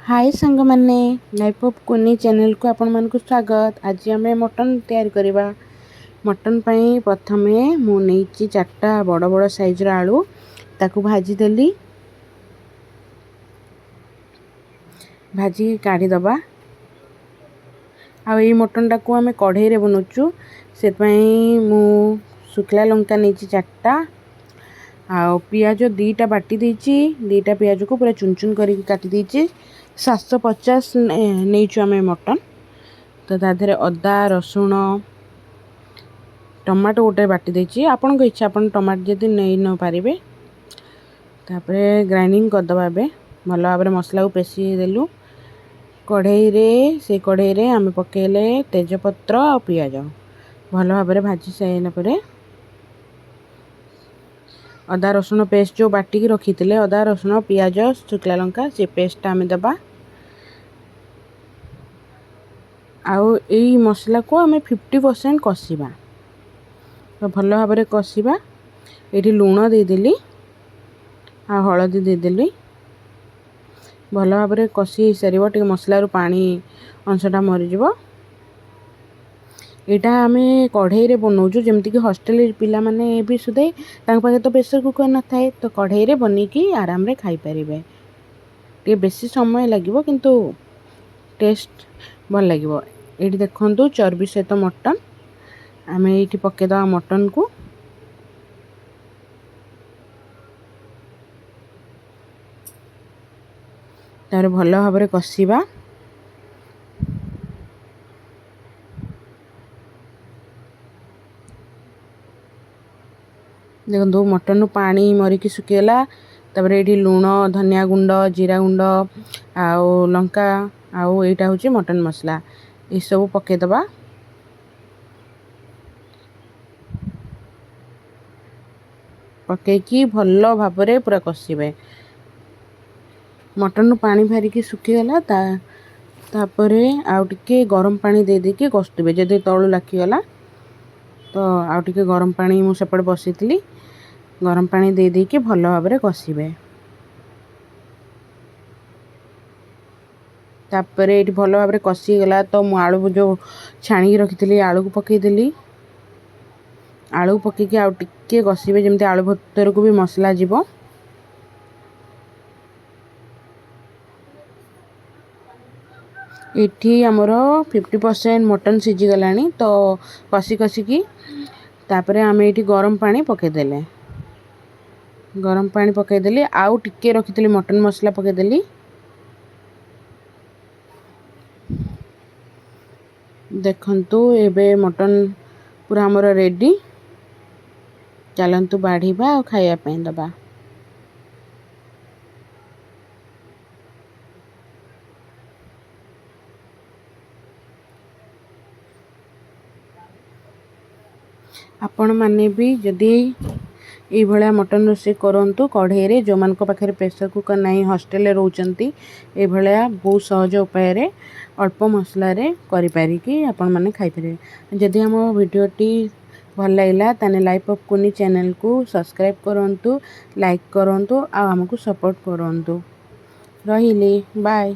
ହାଏ ସାଙ୍ଗମାନେ, life of କୁନି ଚ୍ୟାନେଲ୍କୁ ଆପଣମାନଙ୍କୁ ସ୍ୱାଗତ। ଆଜି ଆମେ ମଟନ୍ ତିଆରି କରିବା। ମଟନ୍ ପାଇଁ ପ୍ରଥମେ ମୁଁ ନେଇଛି ଚାରିଟା ବଡ଼ ବଡ଼ ସାଇଜ୍ର ଆଳୁ, ତାକୁ ଭାଜିଦେଲି। ଭାଜିକି କାଢ଼ିଦେବା। ଆଉ ଏଇ ମଟନ୍ଟାକୁ ଆମେ କଢ଼େଇରେ ବନାଉଛୁ, ସେଥିପାଇଁ ମୁଁ ଶୁଖିଲା ଲଙ୍କା ନେଇଛି ଚାରିଟା, ଆଉ ପିଆଜ 2ଟା ବାଟି ଦେଇଛି। 2ଟା ପିଆଜକୁ ପୁରା ଚୁନ ଚୁନ କରିକି କାଟି ଦେଇଛି। 750 ନେଇଛୁ ଆମେ ମଟନ୍। ତ ତା ଦେହରେ ଅଦା, ରସୁଣ, ଟମାଟୋ ଗୋଟେ ବାଟି ଦେଇଛି। ଆପଣଙ୍କ ଇଚ୍ଛା, ଆପଣ ଟମାଟୋ ଯଦି ନେଇ ନ ପାରିବେ। ତାପରେ ଗ୍ରାଇଣ୍ଡିଙ୍ଗ କରିଦେବା। ଏବେ ଭଲ ଭାବରେ ମସଲାକୁ ପେଶି ଦେଲୁ କଢ଼େଇରେ। ସେଇ କଢ଼େଇରେ ଆମେ ପକାଇଲେ ତେଜପତ୍ର ଆଉ ପିଆଜ। ଭଲ ଭାବରେ ଭାଜି ସାରିଲା ପରେ ଅଦା ରସୁଣ ପେଷ୍ଟ ଯେଉଁ ବାଟିକି ରଖିଥିଲେ, ଅଦା, ରସୁଣ, ପିଆଜ, ଶୁଖିଲା ଲଙ୍କା, ସେ ପେଷ୍ଟଟା ଆମେ ଦେବା। ଆଉ ଏଇ ମସଲାକୁ ଆମେ 50% କଷିବା, ତ ଭଲ ଭାବରେ କଷିବା। ଏଇଠି ଲୁଣ ଦେଇଦେଲି ଆଉ ହଳଦୀ ଦେଇଦେଲି। ଭଲ ଭାବରେ କଷି ହେଇସାରିବ, ଟିକେ ମସଲାରୁ ପାଣି ଅଂଶଟା ମରିଯିବ। ଏଇଟା ଆମେ କଢ଼େଇରେ ବନାଉଛୁ, ଯେମିତିକି ହଷ୍ଟେଲ ପିଲାମାନେ ବି ସୁଦ୍ଧା, ତାଙ୍କ ପାଖରେ ତ ପ୍ରେସର୍ କୁକର୍ ନଥାଏ, ତ କଢ଼େଇରେ ବନେଇକି ଆରାମରେ ଖାଇପାରିବେ। ଟିକେ ବେଶୀ ସମୟ ଲାଗିବ, କିନ୍ତୁ ଟେଷ୍ଟ ଭଲ ଲାଗିବ। ଏଇଠି ଦେଖନ୍ତୁ, ଚର୍ବି ସହିତ ମଟନ୍ ଆମେ ଏଇଠି ପକାଇଦେବା ମଟନ୍କୁ। ତାପରେ ଭଲ ଭାବରେ କଷିବା। ଦେଖନ୍ତୁ, ମଟନ୍ରୁ ପାଣି ମରିକି ଶୁଖିଗଲା। ତାପରେ ଏଇଠି ଲୁଣ, ଧନିଆ ଗୁଣ୍ଡ, ଜିରା ଗୁଣ୍ଡ ଆଉ ଲଙ୍କା, ଆଉ ଏଇଟା ହେଉଛି ମଟନ୍ ମସଲା, ଏସବୁ ପକାଇଦେବା। ପକାଇକି ଭଲ ଭାବରେ ପୁରା କଷିବେ। ମଟନ୍ରୁ ପାଣି ବାହାରିକି ଶୁଖିଗଲା। ତାପରେ ଆଉ ଟିକେ ଗରମ ପାଣି ଦେଇ ଦେଇକି କଷୁଥିବେ। ଯଦି ତଳୁ ଲାଖିଗଲା, ତ ଆଉ ଟିକେ ଗରମ ପାଣି, ମୁଁ ସେପଟେ ବସିଥିଲି, ଗରମ ପାଣି ଦେଇ ଦେଇକି ଭଲ ଭାବରେ କଷିବେ। ତାପରେ ଏଇଠି ଭଲ ଭାବରେ କଷିଗଲା, ତ ମୁଁ ଆଳୁ ଯେଉଁ ଛାଣିକି ରଖିଥିଲି, ଆଳୁକୁ ପକାଇଦେଲି। ଆଳୁ ପକାଇକି ଆଉ ଟିକେ କଷିବେ, ଯେମିତି ଆଳୁ ଭିତରକୁ ବି ମସଲା ଯିବ। ଏଠି ଆମର 50% ମଟନ୍ ସିଝିଗଲାଣି। ତ କଷି କଷିକି ତାପରେ ଆମେ ଏଇଠି ଗରମ ପାଣି ପକାଇଦେଲେ। ଗରମ ପାଣି ପକାଇଦେଲି, ଆଉ ଟିକେ ରଖିଥିଲି ମଟନ୍ ମସଲା ପକାଇଦେଲି। ଦେଖନ୍ତୁ, ଏବେ ମଟନ୍ ପୁରା ଆମର ରେଡ଼ି। ଚାଲନ୍ତୁ ବାଢ଼ିବା ଆଉ ଖାଇବା ପାଇଁ ଦେବା। ଆପଣମାନେ ବି ଯଦି ଏଇଭଳିଆ ମଟନ୍ ରୋଷେଇ କରନ୍ତୁ କଢ଼େଇରେ, ଯେଉଁମାନଙ୍କ ପାଖରେ ପ୍ରେସର୍ କୁକର୍ ନାହିଁ, ହଷ୍ଟେଲରେ ରହୁଛନ୍ତି, ଏଇଭଳିଆ ବହୁତ ସହଜ ଉପାୟରେ ଅଳ୍ପ ମସଲାରେ କରିପାରିକି ଆପଣମାନେ ଖାଇପାରିବେ। ଯଦି ଆମ ଭିଡ଼ିଓଟି ଭଲ ଲାଗିଲା, ତାହେଲେ ଲାଇଫ୍ ଅଫ୍ କୁନି ଚ୍ୟାନେଲ୍କୁ ସବସ୍କ୍ରାଇବ୍ କରନ୍ତୁ, ଲାଇକ୍ କରନ୍ତୁ ଆଉ ଆମକୁ ସପୋର୍ଟ କରନ୍ତୁ। ରହିଲି, ବାଏ।